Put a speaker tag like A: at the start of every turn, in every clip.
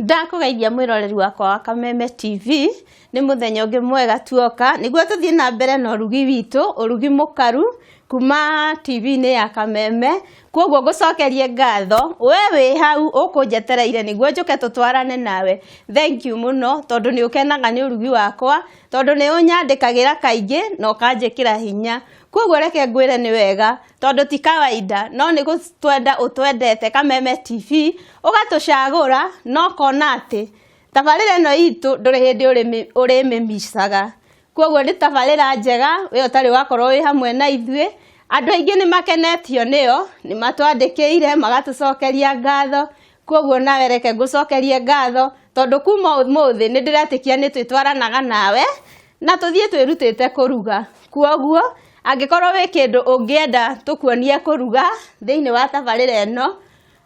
A: Ndakũgeithia mwĩroreri wakwa wa Kameme TV, nĩ mũthenya ũngĩ mwega tuoka nĩguo tũthiĩ na mbere na ũrugi witũ, ũrugi mũkaru kuma TV-inĩ ya Kameme. Koguo ngũcokerie ngatho we wĩ hau ũkũnjetereire nĩguo njũke tũtwarane nawe. Thank you mũno tondũ nĩ ũkenaga nĩ ũrugi wakwa, tondũ nĩ ũnyandĩkagĩra kaingĩ na ũkanjĩkĩra hinya. Koguo reke ngwĩre nĩ wega tondũ ti kawaida no nĩ gũtwenda ũtwendete Kameme TV ũgatũcagũra na ũkona atĩ tabarĩra ĩno itũ ndũrĩ hĩndĩ ũrĩmĩmicaga. Koguo nĩ tabarĩra njega we ũtarĩ wakorwo wĩ hamwe na ithuĩ. Andũ aingĩ nĩ makenetio nĩyo, nĩ matwandĩkĩire magatũcokeria ngatho, koguo nawe reke ngũcokerie ngatho tondũ kuma ũmũthĩ nĩ ndĩretĩkia nĩ twĩtwaranaga nawe na tũthiĩ twĩrutĩte kũruga. Kwoguo angĩkorwo wĩ kĩndũ ũngĩenda tũkuonie kũruga thĩinĩ wa tabarĩra ĩno,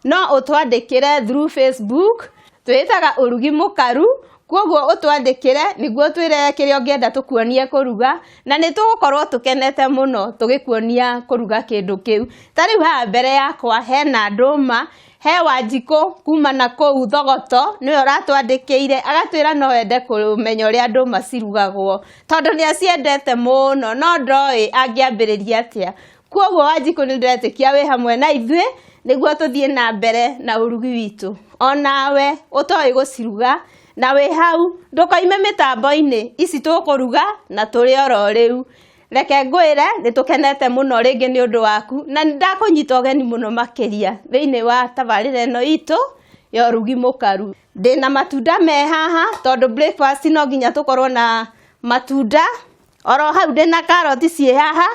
A: no ũtwandĩkĩre through Facebook, twĩtaga Ũrugi Mũkaru, kwoguo ũtwandĩkĩre nĩguo ũtwĩre kĩrĩa ũngĩenda tũkuonie kũruga, na nĩ tũgũkorwo tũkenete mũno tũgĩkuonia kũruga kĩndũ kĩu. Ta rĩu haha mbere yakwa hena ndũma, he Wanjikũ kuma na kũu Thogoto, nĩwe ũratwandĩkĩire, agatwĩra no ende kũmenya ũrĩa ndũma cirugagwo, tondũ nĩ aciendete mũno, no ndoĩ angĩambĩrĩria atĩa. Kwoguo Wanjikũ nĩ ndĩretĩkia wĩ hamwe na ithuĩ, nĩguo tũthiĩ na mbere na ũrugi witũ. Onawe ũtoĩ gũciruga, na wĩ hau, ndũkoime mĩtambo-inĩ, ici tũkũruga na tũrĩ oro rĩu. Reke ngwĩre nĩ tũkenete mũno rĩngĩ nĩ ũndũ waku, na nĩ ndakũnyita ũgeni mũno makĩria thĩinĩ wa tabarĩra ĩno itũ ya ũrugi mũkaru. Ndĩna matunda me haha, tondũ breakfast no nginya tũkorwo na matunda. Oro hau ndĩna karoti ciĩ haha,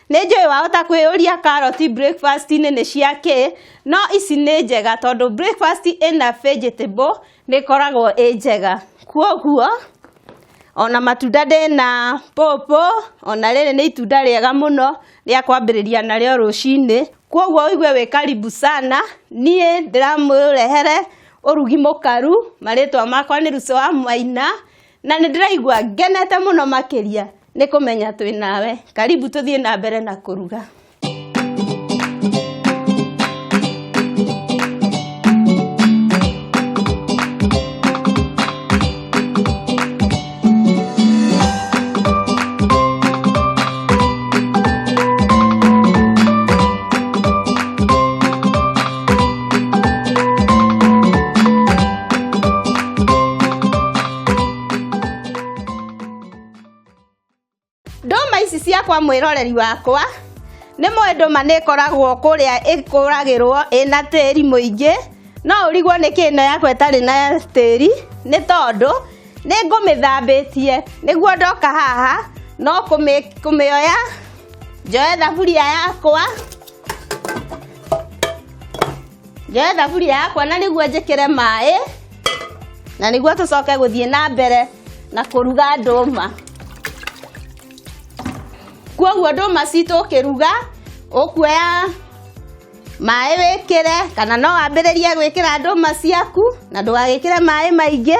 A: nĩ njũĩ wahota kwĩyũria karoti breakfast-inĩ nĩ cia kĩ, no ici nĩ njega tondũ breakfast ĩna vegetable nĩ ĩkoragwo ĩ njega. Kwoguo ona matunda ndĩna pawpaw, ona rĩrĩ nĩ itunda rĩega mũno rĩa kwambĩrĩria narĩo rũcinĩ. Kwoguo ũigue wĩ karibu sana, niĩ ndĩramũrehere ũrugi mũkaru, marĩtwa makwa nĩ Lucy wa Maina, na nĩ ndĩraigua ngenete mũno makĩria nĩ kũmenya twĩ nawe. Karibu tũthiĩ na mbere na kũruga. Ndũma ici ciakwa mwĩroreri wakwa, nĩ mũĩ ndũma nĩ ĩkoragwo kũrĩa ĩkũragĩrwo ĩna tĩri mũingĩ, no ũrigwo nĩkĩ ĩno yakwa ĩtarĩ na tĩri, nĩ tondũ nĩ ngũmĩthambĩtie nĩguo ndoka haha no kũmĩoya njoe thaburia yakwa, njoe thaburia yakwa na nĩguo njĩkĩre maĩ na nĩguo tũcoke gũthiĩ na mbere na kũruga ndũma. Kwoguo ndũma citũ ũkĩruga ũkuoya maĩ wĩkĩre kana no wambĩrĩrie gwĩkĩra ndũma ciaku na ndũgagĩkĩre maĩ maingĩ.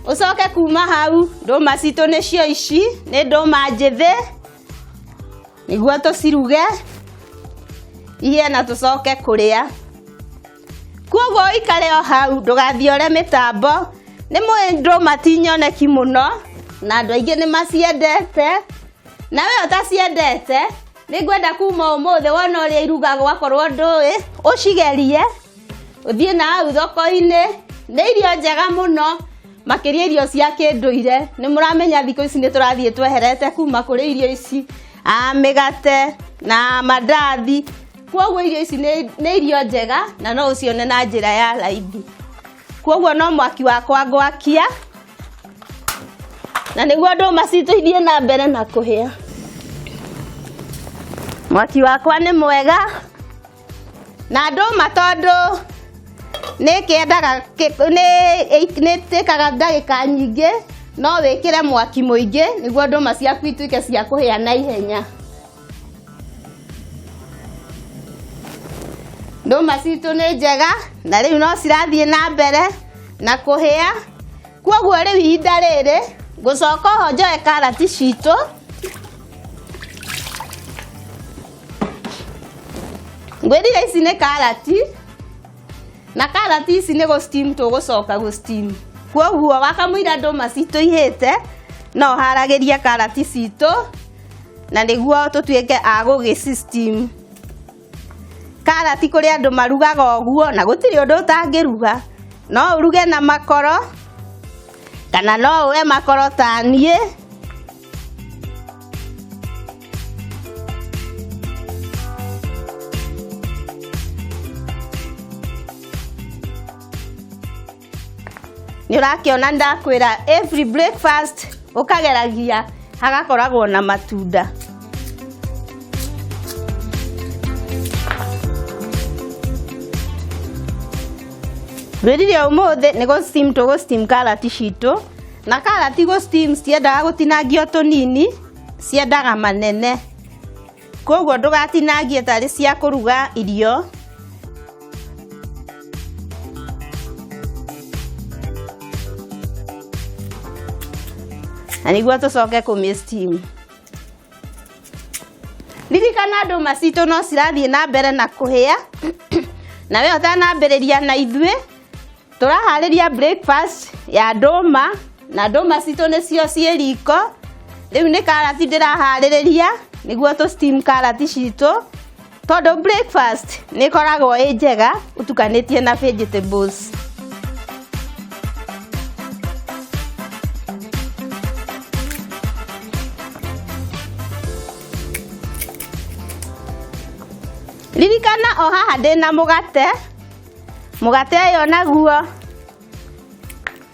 A: Ũcoke kuma hau ndũma citũ nĩcio ici, nĩ ndũma njĩthĩ nĩguo tũciruge ihĩe na tũcoke kũrĩa. Kwoguo ũikare o hau ndũgathiore mĩtambo, nĩ mũĩ ndũma ti nyoneki mũno na andũ aingĩ nĩ maciendete, na we ũtaciendete nĩ ngwenda kuma ũmũthĩ wona ũrĩa irugagwo akorwo ndũĩ, ũcigerie, ũthiĩ na hau thoko-inĩ, nĩ irio njega mũno makĩria irio cia kĩndũire. Nĩ mũramenya thikũ ici nĩ tũrathiĩ tweherete kuma kũrĩ irio ici, mĩgate na mandathi. Kwoguo irio ici nĩ irio njega na no ũcione na njĩra ya raithi. Kwoguo no mwaki wakwa ngwakia na nĩguo ndũma citũ ithiĩ na mbere na kũhĩa. Mwaki wakwa nĩ mwega na ndũma tondũ nĩ kĩendaga nĩ ĩtĩkaga ndagĩka nyingĩ, no wĩkĩre mwaki mũingĩ nĩguo ndũma ciaku ituĩke cia kũhĩa na ihenya. Ndũma citũ nĩ njega na rĩu no cirathiĩ na mbere na kũhĩa. Kwoguo rĩu ihinda rĩrĩ ngũcoka oho njoe karati citũ ngwĩrire ici nĩ karati. Na karati ici nĩ gũ steam tũgũcoka gũ steam. Kwoguo wakamũira ndũma citũ ihĩte, no ũharagĩrie karati citũ na nĩguo tũtuĩke a gũgĩci steam. Karati kũrĩ andũ marugaga ũguo na gũtirĩ ũndũ ũtangĩruga. No ũruge na makoro kana no ũe makoro ta niĩ. Nĩ ũrakĩona ndakwĩra every breakfast ũkageragia hagakoragwo na matunda. Rwĩrire ũmũthĩ nĩ gũ steam tũgũ steam karati citũ, na karati gũ steam citiendaga gũtinangio tũnini, ciendaga manene. Koguo ndũgatinangie tarĩ cia kũruga irio. Na nĩguo tũcoke kũmĩ steam. Ririkana ndũma citũ no cirathiĩ na mbere na kũhĩa, na we ũtanambĩrĩria na ithuĩ tũraharĩria breakfast ya ndũma, na ndũma citũ nĩcio ciĩ riko. Rĩu nĩ karati ndĩraharĩrĩria nĩguo tũ steam karati citũ, tondũ breakfast nĩ ĩkoragwo ĩ njega ũtukanĩtie na vegetables. Ririkana o haha ndĩna mũgate, mũgate ũyũ naguo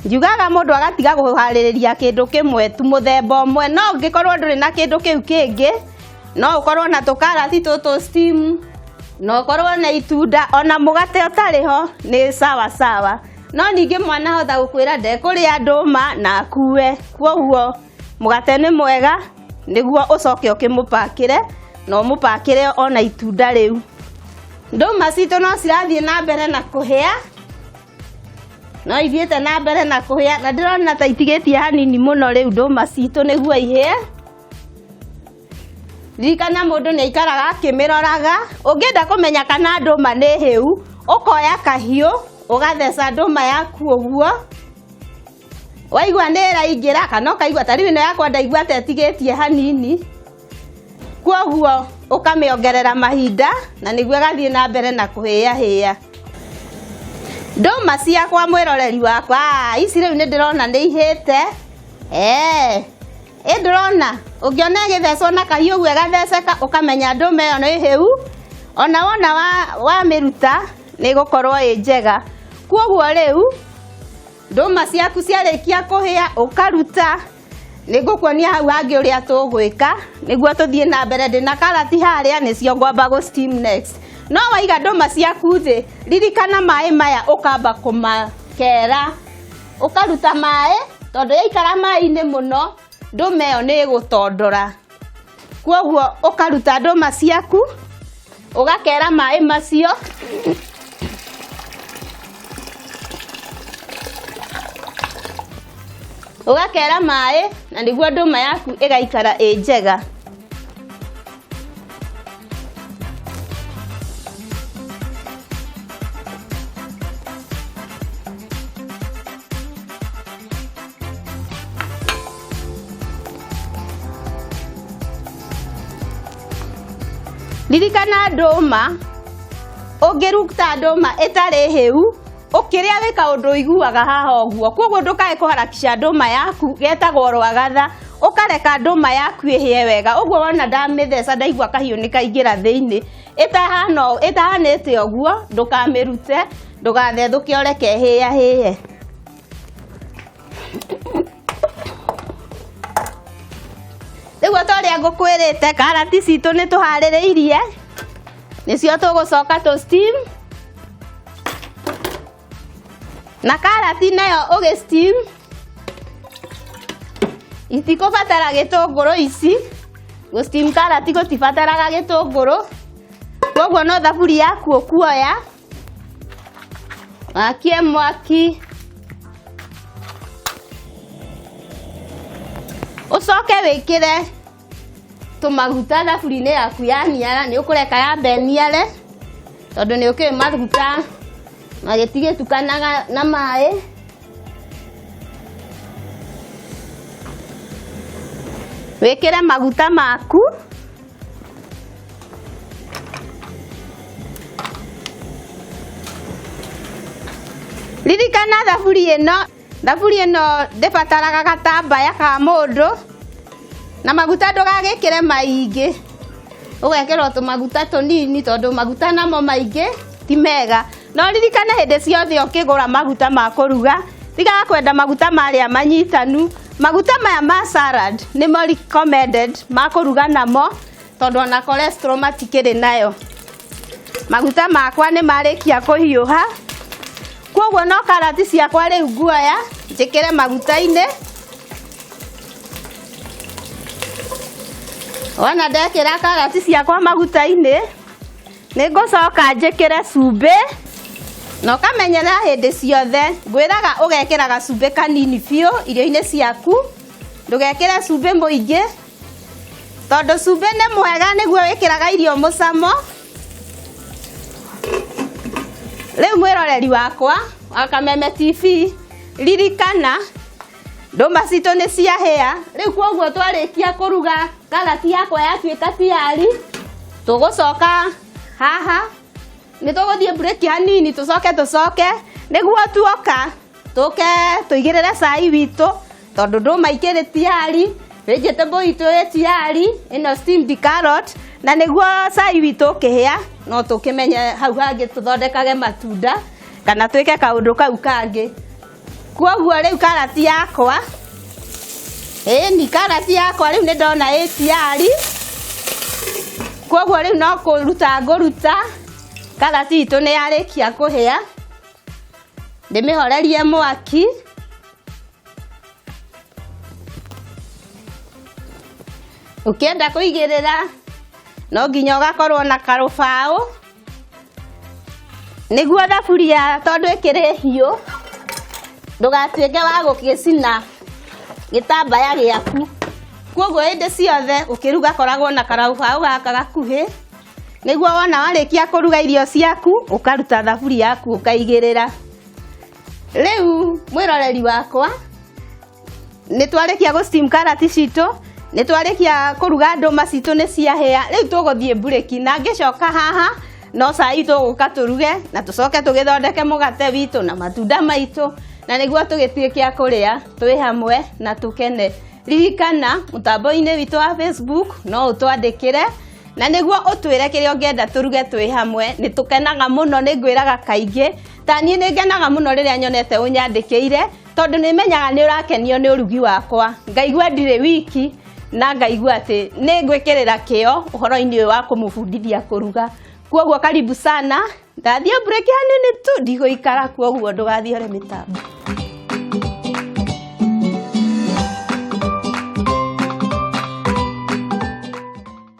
A: njugaga mũndũ agatiga kũharĩrĩria kĩndũ kĩmwe tu mũthemba ũmwe, no ũngĩkorwo ndũrĩ na kĩndũ kĩu kĩngĩ, no ũkorwo na tũkarati tũtũ steam, na ũkorwo na itunda, ona mũgate ũtarĩ ho nĩ sawa sawa. No ningĩ mwana ahota gũkwĩra ndekũrĩa ndũma na akue, kwoguo mũgate nĩ mwega nĩguo ũcoke ũkĩmũpakĩre na ũmũpakĩre ona itunda rĩu. Ndũma citũ no cirathiĩ na mbere na kũhĩa, no ithiĩte na mbere na kũhĩa, na ndĩrona ta itigĩtie hanini mũno rĩu ndũma citũ nĩguo ihĩe. Ririkana mũndũ nĩ aikaraga akĩmĩroraga. Ũngĩenda kũmenya kana ndũma nĩ hĩu, ũkoya kahiũ ũgatheca ndũma yaku ũguo, waigua nĩ ĩraingĩra kana ũkaigua ta rĩu ĩno yakwa ndaigua ta ĩtigĩtie hanini, kwoguo ũkamĩongerera mahinda na nĩguo ĩgathiĩ na mbere na kũhĩahĩa. Ndũma ciakwa mwĩroreri wakwa, ici rĩu nĩ ndĩrona nĩ ihĩte. Ĩ ndũrona ũngĩona ĩgĩthecwo na kahiũ ũguo ĩgatheceka, ũkamenya ndũma ĩyo nĩ hĩu, ona wona wamĩruta nĩ ĩgũkorwo ĩ njega. Kwoguo rĩu ndũma ciaku ciarĩkia kũhĩa ũkaruta, nĩ ngũkuonia hau hangĩ ũrĩa tũgwĩka nĩguo tũthiĩ na mbere. Ndĩna karati harĩa nĩcio ngwamba gũ steam next. No waiga ndũma ciaku thĩ, ririkana maĩ maya ũkamba kũmakera, ũkaruta maĩ tondũ yaikara maĩ-inĩ mũno ndũma ĩyo nĩ ĩgũtondora. Kwoguo ũkaruta ndũma ciaku ũgakera maĩ macio, ũgakera maĩ na nĩguo ndũma yaku ĩgaikara ĩ njega. Ririkana ndũma, ũngĩruta ndũma ĩtarĩ hĩu, ũkĩrĩa wĩ kaũndũ ũiguaga haha ũguo, kwoguo ndũkae kũharakisha ndũma yaku getagwo rwagatha, ũkareka ndũma yaku ĩhĩe wega. Ũguo wona ndamĩtheca ndaigua kahiũ nĩ kaingĩra thĩinĩ, ĩtahanĩte ũguo ndũkamĩrute, ndũgathethũke ũreke ĩhĩahĩe. Rĩu o ta ũrĩa ngũkwĩrĩte, karati citũ nĩ tũharĩrĩirie, nĩcio tũgũcoka tũ steam. Na karati nayo ũgĩ steam itikũbatara gĩtũngũrũ ici, gũ steam karati gũtibataraga gĩtũngũrũ, koguo no thaburia yaku ũkuoya, wakie mwaki, ũcoke wĩkĩre tũmaguta thaburia-inĩ yaku yaniara, nĩ ũkũreka yambe ĩniare, tondũ nĩ ũkĩũĩ maguta Na gĩtigĩtukanaga na maĩ. Wĩkĩre maguta maku. Ririkana thaburia ĩno, thaburia ĩno ndĩbataraga gatambaya ka mũndũ, na maguta ndũgagĩkĩre maingĩ, ũgekĩra o tũmaguta tũnini tondũ maguta namo maingĩ ti mega. No ririkana hĩndĩ ciothe ũkĩgũra maguta ma kũruga, tigaga kwenda maguta marĩa manyitanu, maguta maya ma salad nĩmo recommended ma kũruga namo, tondũ ona cholesterol matikĩrĩ nayo. Maguta makwa nĩ marĩkia kũhiũha, koguo no karati ciakwa rĩu nguoya njĩkĩre maguta-inĩ. Wona ndekĩra karati ciakwa maguta-inĩ, nĩ ngũcoka njĩkĩre cumbĩ, na ũkamenyerera hĩndĩ ciothe ngwĩraga ũgekĩra gacumbĩ kanini biũ irio-inĩ ciaku, ndũgekĩre cumbĩ mũingĩ, tondũ cumbĩ nĩ mwega nĩguo wĩkĩraga irio mũcamo. Rĩu mwĩroreri wakwa wa Kameme TV, ririkana ndũma citũ nĩ ciahĩa. Rĩu koguo twarĩkia kũruga karati yakwa yatuĩka tiyari, tũgũcoka haha nĩ tũgũthiĩ break hanini, tũcoke tũcoke nĩguo tuoka tũke tũigĩrĩre cai witũ, tondũ ndũma ikĩrĩ tiyari, vegetable itũ ĩ tiyari, ĩno steamed carrot, na nĩguo cai witũ ũkĩhĩa no tũkĩmenye hau hangĩ tũthondekage matunda kana twĩke kaũndũ kau kangĩ. Koguo rĩu karati yakwa, ĩni karati yakwa rĩu nĩ ndona ĩ tiyari, koguo rĩu no kũruta ngũruta. Karati itũ nĩ yarĩkia kũhĩa, ndĩmĩhorerie mwaki. Ũkĩenda kũigĩrĩra no nginya ũgakorwo na karũbaũ, nĩguo thaburia tondũ ĩkĩrĩ hiũ ndũgatuĩke wa gũgĩcina gĩtambaya gĩaku. Koguo hĩndĩ ciothe ũkĩruga koragwo na karũbaũ gaka gakuhĩ, nĩguo wona warĩkia kũruga irio ciaku ũkaruta thaburia yaku ũkaigĩrĩra. Rĩu mwĩroreri wakwa, nĩ twarĩkia gũ steam karati citũ, nĩ twarĩkia kũruga ndũma citũ nĩ ciahĩa, rĩu tũgũthiĩ mburĩki, na ngĩcoka haha no cai tũgũka tũruge na tũcoke tũgĩthondeke mũgate witũ na matunda maitũ, na nĩguo tũgĩtuĩke a kũrĩa twĩ hamwe na tũkene. Ririkana mũtambo-inĩ witũ wa Facebook no ũtwandĩkĩre, na nĩguo ũtwĩre kĩrĩa ũngĩenda tũruge twĩ hamwe. Nĩ tũkenaga mũno, nĩ ngwĩraga kaingĩ, ta niĩ nĩ ngenaga mũno rĩrĩa nyonete ũnyandĩkĩire, tondũ nĩ menyaga nĩ ũrakenio nĩ ũrugi wakwa, ngaigua ndirĩ wiki, na ngaigua atĩ nĩ ngwĩkĩrĩra kĩo ũhoro-inĩ ũyũ wa kũmũbundithia kũruga. Koguo karibu sana, ndathiĩ break hanini tu ndigũikara, koguo ndũgathiĩ ũrĩ mĩtambo.